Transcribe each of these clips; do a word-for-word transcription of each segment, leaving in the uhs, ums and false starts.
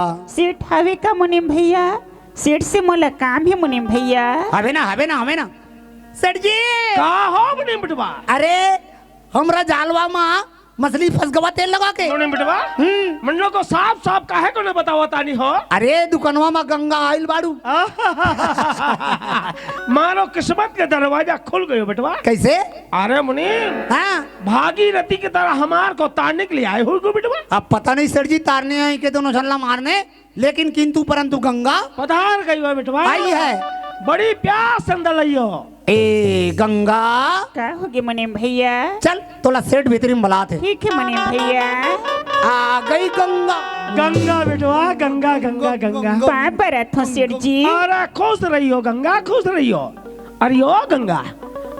सेठ हवे का मुनीम भैया? सेठ से मोला काम हे मुनीम भैया। हवे ना, हवे ना, हवे ना। सेठ जी। का हो मुनीम बेटवा? अरे, हमरा जालवा मा मछली फंस गवा तेल लगा के। मुनीम बेटवा? हम्म। मन लोग को साफ साफ काहे को न बतावा तानी हो? अरे, दुकनवा मा गंगा आइल बाड़ू। मानो किस्मत के दरवाजा खुल गयो बेटवा। कैसे? अरे मुनीम, हाँ। भागीरथी की तरह हमार को तारने के लिए आए हो गो बेटवा। अब पता नहीं सेठ जी, तारने आए के दोनों झल्ला मारने, लेकिन किंतु परंतु गंगा पधार गई हो बेटवा। आई है। बड़ी प्यास अंदर लइयो। ए गंगा। का होगे मुनीम भैया? चल, तोला सेठ भीतरी में बुलात हे। ठीक हे मुनीम भैया। आ गई गंगा। गंगा बेटवा, गंगा, गंगा, गंगा। पाँव परत हों सेठ जी। अरे खुश रहियो गंगा, खुश रहियो। अरे ओ गंगा,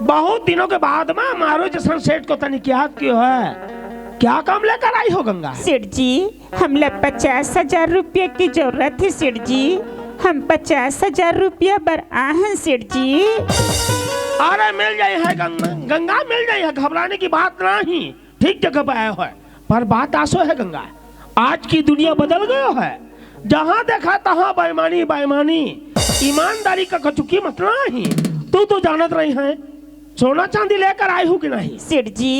बहुत दिनों के बाद मा मारो जैसन सेठ को तनिक याद कियो है। क्या काम लेकर आई हो गंगा? सेठ जी, हमला पचास हजार रुपया की जरूरत हे सेठ जी। हम पचास हजार रुपया बर आहन सेठ जी। अरे मिल जाई है गंगा, गंगा मिल जाई है, घबराने की बात नहीं। ठीक जगह पे आयो है। पर बात आसो है गंगा, आज की दुनिया बदल गयो है। जहाँ देखा तहाँ बेईमानी, बेईमानी। ईमानदारी का कचुकी मत नहीं। तू तो जानत रही है, सोना चांदी लेकर आई हूँ कि नहीं? सेठ जी,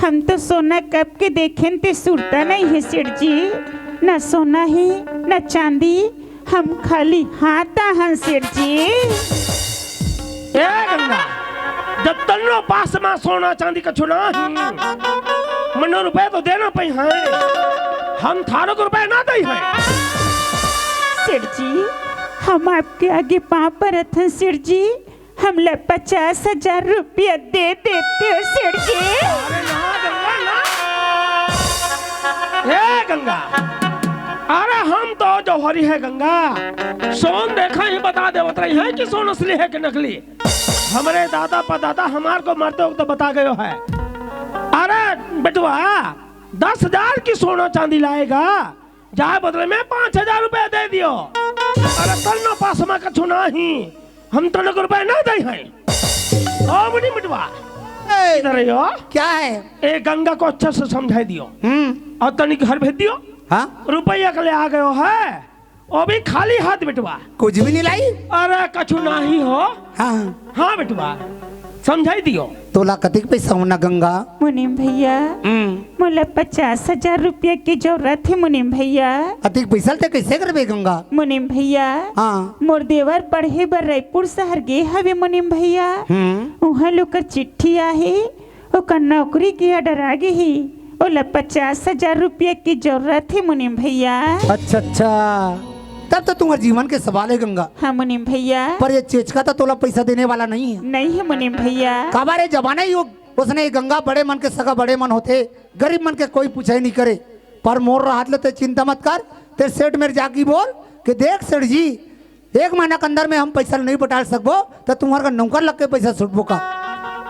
हम तो सोना कब के देखेन ते सुरता नहीं है सेठ जी। ना सोना है, ना चांदी, हम खाली हाथ आहन सेठ जी। ए गंगा, जब तन्नो पास मा सोना चांदी कछु ना ही, मन्नो रुपया तो देना पई है, हम थारो को रुपया ना दई है। सेठ जी, हम आपके आगे पाँव परत हन सेठ जी, हमला पचास हजार रुपया दे देते हो सेठ जी। अरे ना गंगा ना। ए गंगा, अरे हम तो जौहरी है गंगा, सोन देखा ही बता देवत रही है कि सोन असली है कि नकली। हमरे दादा परदादा हमार को मरते वक्त बता गयो है। अरे बेटवा, दस हजार की सोना चांदी लाएगा, जाए बदले में पाँच हजार रुपया दे दियो। अरे तन्नो पास मा कछु ना ही, हम तन्नो को रुपया ना दे हैं। ओ मुनीम बेटवा, ए, इधर आयो। क्या है? ए गंगा को अच्छा से समझाई दियो। हम्म। और तनिक घर भेज दियो। हाँ? रुपया के लिए आ गयो है, वो भी खाली हाथ बेटवा। कुछ भी नहीं लाई? अरे कछु ना ही हो। हाँ। हाँ बेटवा, समझाई दियो। तोला कतिक पैसा होना गंगा? मुनीम भैया, हम्म। मोला पचास हजार रुपया के जरूरत हे मुनीम भैया। अतिक पैसा ते कैसे करबे गंगा? मुनीम भैया, हाँ। मोर देवर पढ़े बर रायपुर शहर गे हवे मुनीम भैया। हम्म। उहाँ ले ओकर चिट्ठी आहे, ओकर नौकरी के order आ गे हे। ओला पचास हजार रुपया के जरूरत हे मुनीम भैया। अच्छा अच्छा, तब तो तुम्हारे जीवन के सवाल है गंगा। हाँ मुनीम भैया। पर ये चेचका तो तोला पैसा देने वाला नहीं है। नहीं है मुनीम भैया। काबर ये जमाना ही वो उसने गंगा बड़े मन के सगा बड़े मन होथे, गरीब मन के कोई पूछे नहीं करे। पर मोर रहत ले ते चिंता मत कर, ते सेठ मेर जाके बोल कि देख सेठ जी, एक महीना के अंदर में हम पैसा नहीं पटा सकबो, तो तुम्हार का नौकर लग के पैसा छुटबो का।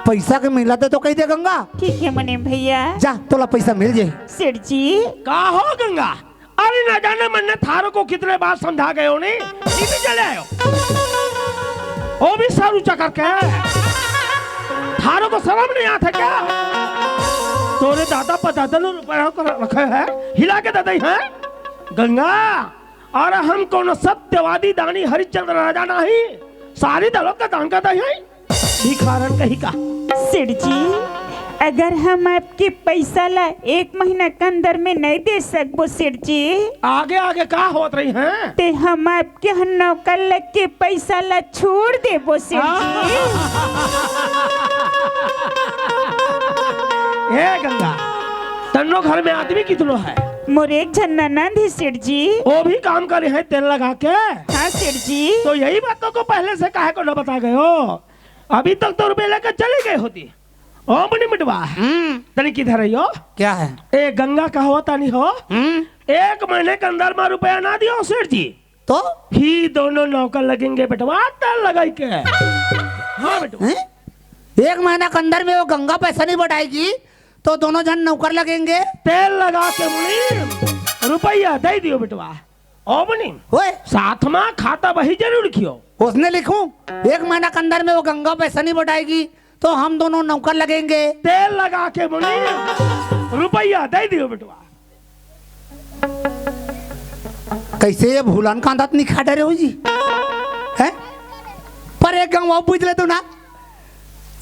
पैसा के मिला दे तो कही दे गंगा। ठीक है मुनीम भैया। जा, तोला पैसा मिल जाए। सेठ जी। का हो गंगा? अरे ना जाने मन ने थारो को कितने बार समझा गयो ने, टीवी चले आयो। वो भी सर ऊंचा करके। थारो को शर्म नहीं आता क्या? तोरे दादा परदादा ने रुपया को रखे है, हिला के दे दे है। गंगा, अरे हम कोनो सत्यवादी दानी हरिश्चंद्र राजा नहीं, सारी दलों का दान का दे है। भिखारन कही का। सेठ जी, अगर हम आपके पैसा ला एक महीना के अंदर में नहीं दे सकबो सेठ जी। आगे आगे का होत रही हैं? ते हम आपके हन नौकर लग के पैसा ला छोड़ देबो सेठ जी। हे गंगा, तन्नो घर में आदमी कितनो है? मोर एक झन ननद ही सेठ जी। वो भी काम करे है तेल लगा के? हाँ सेठ जी। तो यही बातों को पहले से काहे को न बता गए हो? अभी तक तो रुपये लेकर चली गई होती। ओ मुनीम बेटवा, हम्म। तनी किधर है यो? क्या है? ए गंगा कहवा तानी हो? हम्म। एक महीने के अंदर में रुपया ना दियो सेठ जी, तो? ही दोनों नौकर लगेंगे बेटवा, तेल लगाई के। हाँ बेटवा। हैं? एक महीना के अंदर में वो गंगा पैसा नहीं पटाएगी, तो दोनों जन नौकर लगेंगे। तेल लगा के मुनीम, रुपया दे दियो बेटवा। ओ मुनीम, ओए। साथ में खाता बही जरूर लिखियो। उसने लिखूं, एक महीना के अंदर में वो गंगा पैसा नहीं पटाएगी, तो हम दोनों नौकर लगेंगे। तेल लगा के मुनीम, रुपया दे दियो बेटवा। कइसे ये भूलन कांदा त नइ खा डरे हो जी? हैं? पर एक गंगवा पूछ ले तू ना।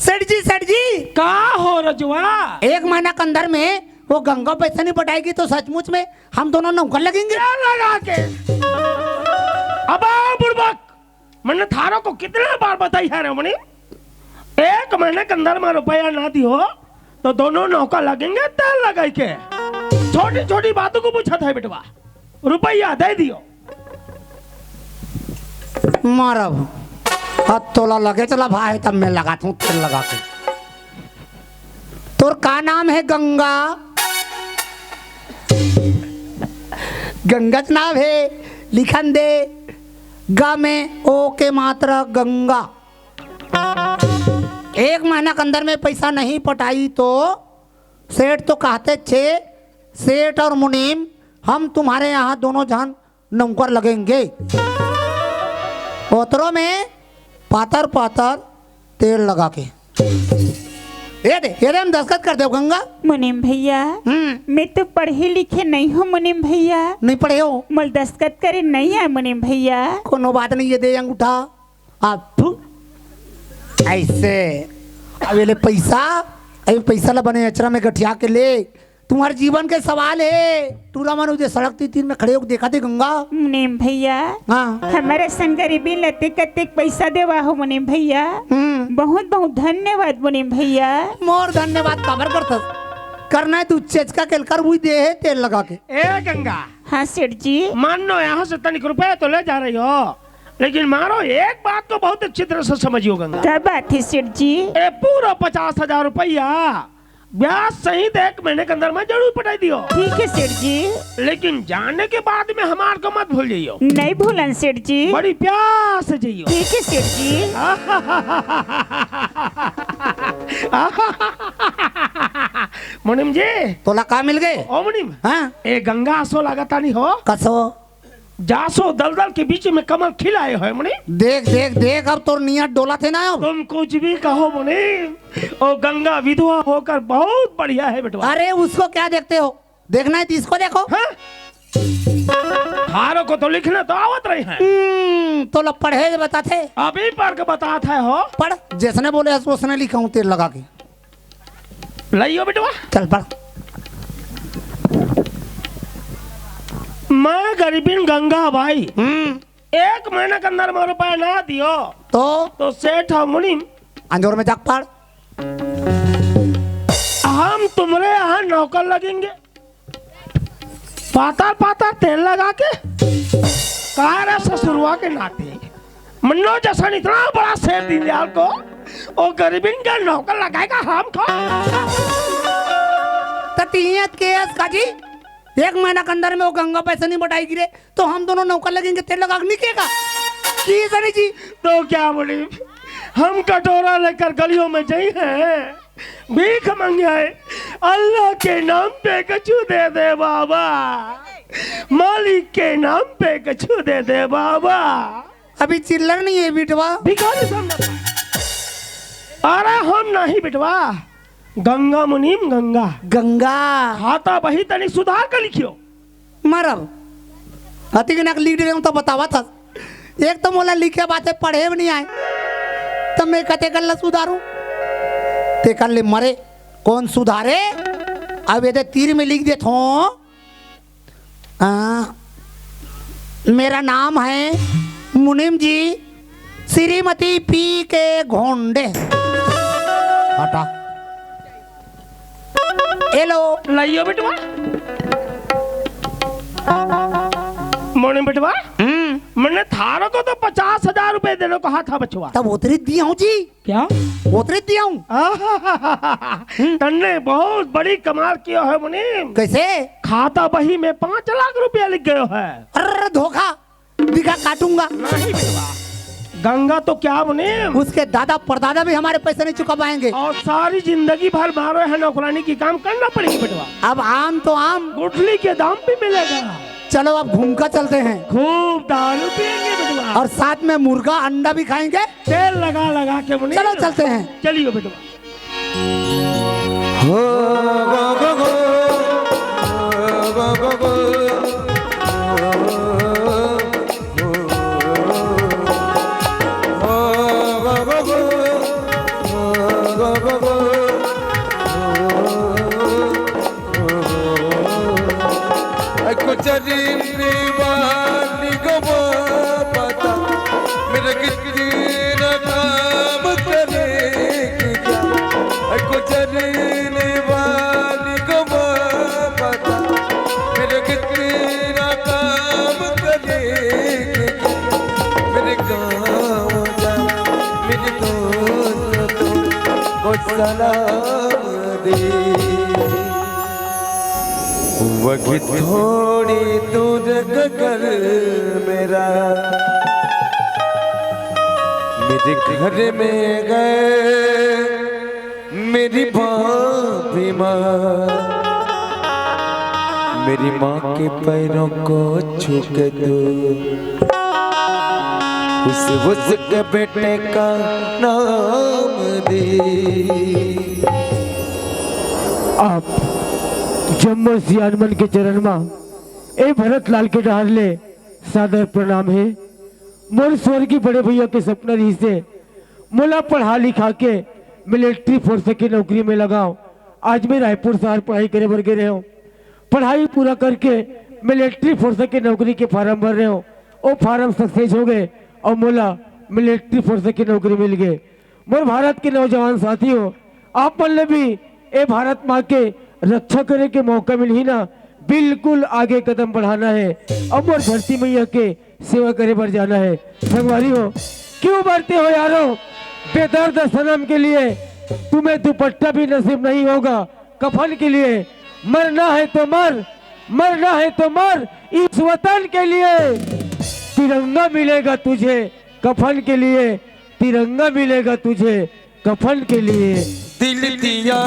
सेठ जी, सेठ जी। का हो रजुआ? एक महीना के अंदर में वो गंगा पैसा नहीं पटाएगी तो सचमुच में हम दोनों नौकर लगेंगे। क्या लगा के? अबे बुड़बक, मैंने थारो को कितने बार बताई है रे मुनीम, एक महीने के अंदर में रुपया ना दियो तो दोनों नौकर लगेंगे तेल लगाई के। छोटी छोटी बातों को पूछा था बेटवा, रुपया दे दियो। मारब। अब तोला लगे चला भाई, तब मैं लगात हूँ तेल लगा के। तोर का नाम है? गंगा। गंगाच नाम है, लिखन दे। ग में ओ के मात्रा गंगा। एक महीना के अंदर में पैसा नहीं पटाई तो सेठ तो कहते छे, सेठ और मुनीम, हम तुम्हारे यहाँ दोनों जन नौकर लगेंगे। ओतरो में पातर पातर तेल लगा के। ये दे, ये दे, हम दस्तखत कर दे गंगा। मुनीम भैया, हम्म। मैं तो पढ़े लिखे नहीं हूँ मुनीम भैया। नहीं पढ़े हो? मोल दस्तखत करे नहीं आए मुनीम भैया। कोनो बात नहीं, ये दे अंगूठा। आप ऐसे, अब ये ले पैसा, अभी पैसा ला बने अचरा में गठिया के ले। तुम्हारे जीवन के सवाल है। टूरा मन उदे सड़क ती तीर में खड़े होके देखा थे गंगा। मुनीम भैया, हाँ। हमारे संग गरीबी लते कतेक पैसा देवा हो मुनीम भैया। हम्म। बहुत बहुत धन्यवाद मुनीम भैया। मोर धन्यवाद काबर करथस? करना है तू चेचका केलकर हुई दे है तेल लगा के। ए गंगा। हाँ सेठ जी। मान लो यहाँ से तनिक रुपए तो ले जा रही हो, लेकिन मारो एक बात को बहुत अच्छी तरह से समझियो गंगा। क्या बात है सेठ जी? ए पूरा पचास हजार रुपया ब्याज सहित एक महीने के अंदर में जरूर पटाई दियो। ठीक है सेठ जी। लेकिन जाने के बाद में हमार को मत भूल जाइयो। नहीं भूलन सेठ जी। बड़ी प्यास से जाइयो। ठीक है सेठ जी। मुनीम जी। तोला का मिल गए? ओ मुनीम। हाँ? ए गंगा असो लागता नहीं हो? कसो? जासो दलदल के बीच में कमल खिलाए हो मुनीम। देख, देख, देख, अब तोर नियत डोला थे ना अब। तुम कुछ भी कहो मुनीम, ओ गंगा विधवा होकर बहुत बढ़िया है बेटवा। अरे उसको क्या देखते हो, देखना है तो इसको देखो। हाँ? थारो को तो लिखना तो आवत रही है। हम्म, तोला पढ़े बताथे। अभी पढ़ के बताथे हो। पढ़, जैसने बोले हस, उसने लिखा हूँ तेल लगा के। लाइयो बेटवा। चल पढ़। मैं गरीबिन गंगा बाई। हम्म। एक महीना के अंदर में रुपया ना दियो तो? तो सेठ और मुनीम। अंजोर में जाके पढ़। हम तुम्हारे यहाँ नौकर लगेंगे। पातर पातर तेल लगा के। कहा रे ससुरवा के नाती। मन्नो जैसा इतना बड़ा सेठ दीनदयाल को, ओ गरीबिन का नौकर लगाएगा हरामखोर। ततीयत के अस काजी, एक महीना के अंदर में वो गंगा पैसा नहीं पटाएगी रे, तो हम दोनों नौकर लगेंगे, तेल लगा के नहीं केगा। की सनी जी? तो क्या बोली, हम कटोरा लेकर गलियों में जाई हैं, भीख मंगे हैं, अल्लाह के नाम पे कछु दे दे बाबा, मालिक के नाम पे कछु दे दे बाबा। अभी चिल्लर नहीं है बिटवा। भिखारी समझा। अरे हम नहीं बिटवा, गंगा मुनीम गंगा। गंगा। खाता बही तनिक सुधार के लिखियो। मरब। अति के नाक लिख दे तो बतावा था। एक तो मोला लिखे बातें पढ़े भी नहीं आए, तब मैं कते कर ला सुधारू? ते कर ले मरे, कौन सुधारे? अब ये तीर में लिख दे थो। आ, मेरा नाम है मुनीम जी, श्रीमती पी के घोंडे। हटा। हेलो। लाइयो बेटवा। मुनीम बेटवा। हम्म। मैंने थारो को तो पचास हजार रुपए देने को कहा था बचवा। तब उतरी दिया हूँ जी। क्या? ओतरे दिया हूँ। आहाहाहा। हम्म। तन्ने बहुत बड़ी कमाल किया है मुनीम। कैसे? खाता बही में पाँच लाख रुपया लिख गयो है। अरे धोखा, दिखा काटूंगा। नहीं बेटवा, गंगा तो क्या मुनीम, उसके दादा परदादा भी हमारे पैसे नहीं चुका पाएंगे। और सारी जिंदगी भर मारो है नौकरानी की काम करना पड़ेगी बेटवा। अब आम तो आम, गुठली के दाम भी मिलेगा। चलो अब घूम कर चलते हैं। खूब दारू पिएंगे बेटवा। और साथ में मुर्गा अंडा भी खाएंगे। तेल लगा लगा के मुनीम। चलो चलते हैं। चलियो बेटवा। हो गो गो गो, गो गो गो। सलाम दे। वक्त थोड़ी दूर का घर मेरा, मेरे घर में गए मेरी भाभी माँ, मेरी माँ के पैरों को छू के तू उस, उसके बेटे का नाम दे। आप जम्मो सियान मन के चरण मा ए भरत लाल के डहार ले सादर प्रणाम हे। मोर स्वर्गीय बड़े भैया के सपना रहिसे मोला पढ़ा लिखा के मिलिट्री फोर्स के नौकरी में लगाओ। आज मैं रायपुर शहर पढ़ाई करे बर गे रहेंव। पढ़ाई पूरा करके मिलिट्री फोर्स के नौकरी के फार्म भर रहेंव। ओ फार्म सक्सेस हो गए अउ मोला मिलिट्री फोर्स के नौकरी मिल गए। मोर भारत के नौजवान साथी हो, आप मन ल भी ए भारत माँ के रक्षा करे के मौका मिलही ना, बिल्कुल आगे कदम बढ़ाना हे अउ मोर धरती मैया के सेवा करे बर जाना हे। संगवारी हो, क्यों मरते हो यारो बेदर्द सनम के लिए, तुम्हें दुपट्टा भी नसीब नहीं होगा कफन के लिए। मरना है तो मर, मरना है तो मर इस वतन के लिए। तिरंगा मिलेगा तुझे कफन के लिए, तिरंगा मिलेगा तुझे कफन के लिए। दिल दिया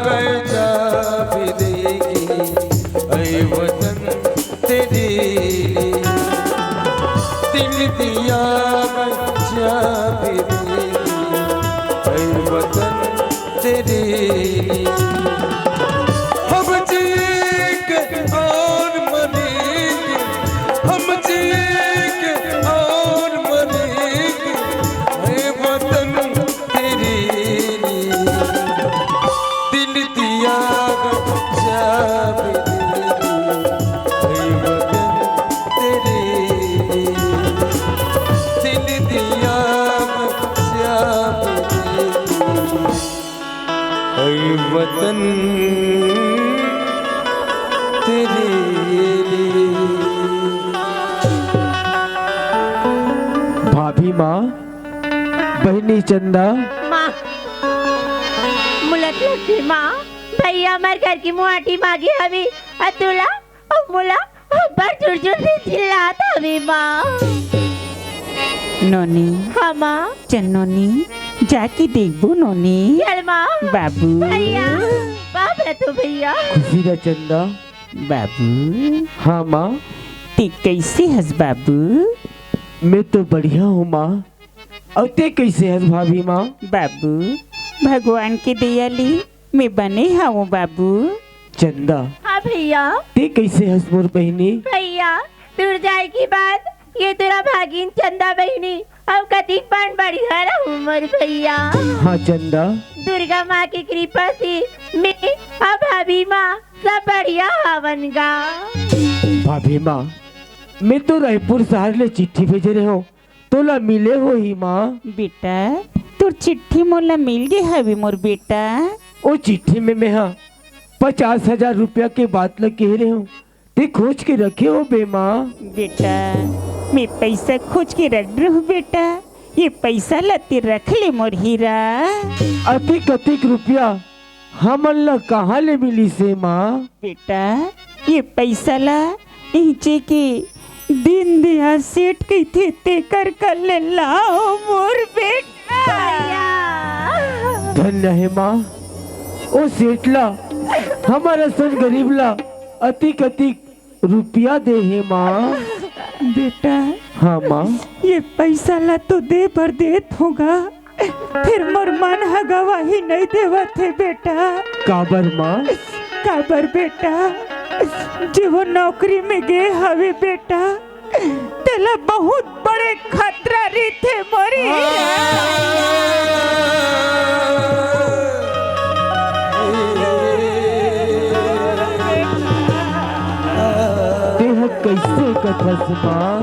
गए चाबी देगी, ऐ वतन तेरी। दिल दिया गए चाबी देगी, ऐ वतन तेरी। हम जिएंगे और मरेंगे, हम जिएंगे और मरेंगे, ऐ वतन तेरी। दिल दिया चाबी तेरी, ऐ वतन तेरी। दिल दिया चाबी तेरी, ऐ वतन तेरी। भाभी माँ, बहिनी चंदा। माँ, मुलत लगती माँ, भैया हमर घर की मुहाटी मांगी हवी, अउ तुला, अउ मोला, अब्बड़ जोर जोर से चिल्लात हवी माँ। नोनी। हाँ माँ। चल नोनी, जाके देखबो नोनी। चल माँ। बाबू। भैया, बाप रे तू भैया। खुशी रह चंदा। बाबू। हाँ माँ। ते कैसे हस बाबू? मैं तो बढ़िया हूँ माँ, अउ ते कैसे हस भाभी माँ? बाबू, भगवान के दया ले मैं बने हवं बाबू। चंदा। हाँ भैया। ते कैसे हस मोर बहिनी? भैया, दूर जाए के बाद ये तोरा भागिन चंदा बहिनी अउ कतिक बन बढ़िया रहूं मोर भैया। हाँ चंदा। दुर्गा माँ के कृपा से मैं अउ भाभी माँ सब बढ़िया हवन गा। भाभी माँ, मैं तो रायपुर शहर ले चिट्ठी भेजे रहेंव, तोला मिले होही माँ। बेटा, तोर चिट्ठी मोला मिल गे हवे मोर बेटा। ओ चिट्ठी में मेहा पचास हजार रुपया के बात ल कहे रहेंव, ते खोज के रखे होबे माँ। बेटा, मैं पैसा खोज के रख रहूं बेटा, ये पैसा ला ते रख ले मोर हीरा। अतिक अतिक रुपया हमन ला कहाँ ले मिलिस हे माँ? बेटा, ये पैसा ला इहिंचे के दीन दयाल सेठ कहिथे तेकर कर ले लाव मोर बेटा। भैया। धन्य हे माँ, ओ सेठ ला हमर असन गरीब ला अतिक अतिक रुपया दे हे माँ। बेटा। हाँ माँ। ये पैसा ला तो दे बर देत हों गा, फेर मोर मन ह गवाही नइ देवत हे बेटा। काबर माँ? काबर बेटा, जे वो नौकरी में गे हवे बेटा, तेला बहुत बड़े खतरा रहिथे मोरी। तेह कइसे कथस माँ?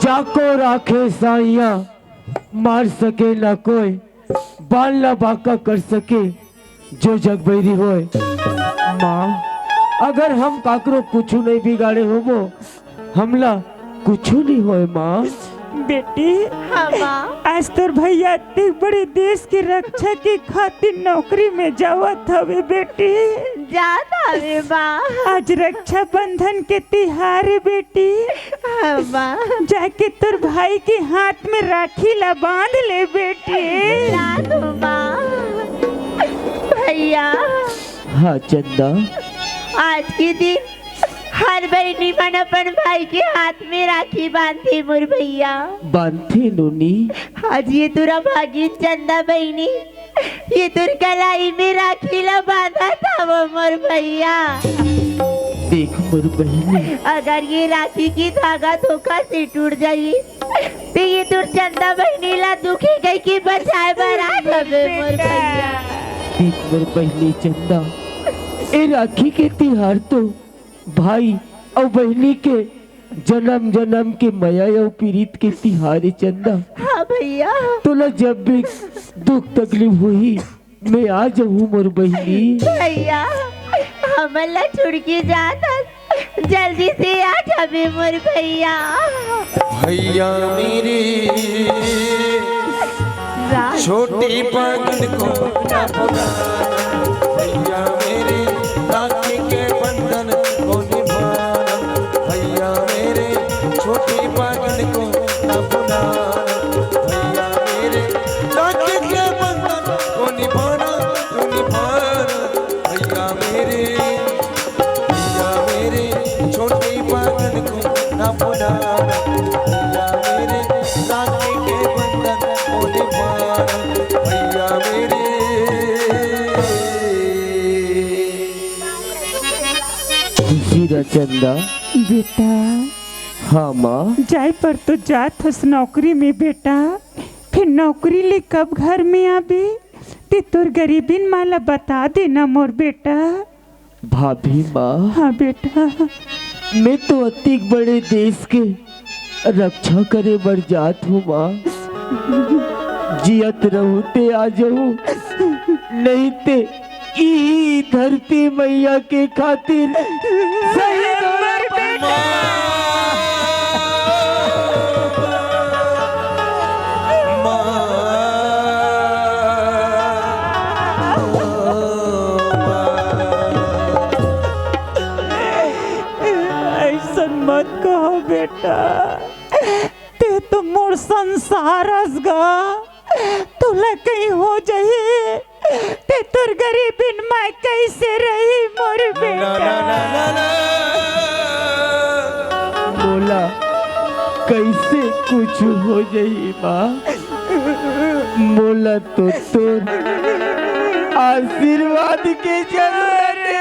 जाको राखे साइयाँ, मार सके ना कोई, बाल ना बांका कर सके जो जग बैरी होय। माँ, अगर हम काकरो कुछु नइ बिगाड़े होबो, हमला कुछु नइ होय माँ। बेटी, हाँ माँ। आज तोर भैया अतेक बड़े देश के रक्षा के खातिर नौकरी में जावत हवे बेटी। जात हवे माँ। आज रक्षाबंधन के तिहार हे बेटी। हाँ माँ। जाके तोर भाई के हाथ में राखी ला बांध ले बेटी। जात हूँ माँ। भैया। हाँ चंदा। आज के दिन हर बहिनी मन अपन भाई के हाथ में राखी बांधथे मोर भैया। बांधथे नोनी। आज ये तोर भागिन चंदा बहिनी, ये तोर कलाई में राखी ला बांधत हवय मोर भैया। देख मोर बहिनी। अगर ये राखी के धागा धोखा से टूट जाही, त ये तोर चंदा बहिनी ला दुखी कहिके बचाए बर आत हवे मोर भैया। देख मोर बहिनी चंदा, ए राखी के तिहार तो भाई अउ बहिनी के जनम जनम के मया अउ पीरित के तिहार ए चंदा। हाँ भैया। तोला जब भी दुख तकलीफ होही, मैं आ जाहूँ मोर बहिनी। भैया, हमन ला छोड़ के जात हस, जल्दी से आ जाबे मोर भैया। भैया मेरे, छोटी पगन को ना भुलाना, भैया मेरे, राखी के बंधन को निभाना, भैया मेरे, छोटी पगन को ना भुलाना, भैया मेरे, राखी के बंधन को निभाना, तू निभाना, भैया मेरे, भैया मेरे, छोटी पगन को ना भुलाना, भैया मेरे, राखी के बंधन को निभाना, भैया मेरे। खुशी रह चंदा। बेटा। हाँ माँ। जाए पर तो जात हस नौकरी में बेटा, फिर नौकरी ले कब घर में आबे? ते तोर गरीबिन माँ ला बता देना मोर बेटा। भाभी माँ। हाँ बेटा। मैं तो अतिक बड़े देश के रक्षा करे बर जात हूँ माँ। जियत रहूँ ते आ जाहूँ, नहीं ते ई धरती मैया के खातिर शहीद होना पड़ही। अइसन मत कहो बेटा, ते तो मोर संसार हस गा, तोला कहीं हो जाही, ते तोर गरीबिन माय कइसे रही मोर बेटा? मोला कइसे कुछ हो जाही माँ, मोला तो तोर आशीर्वाद के जरूरत हे।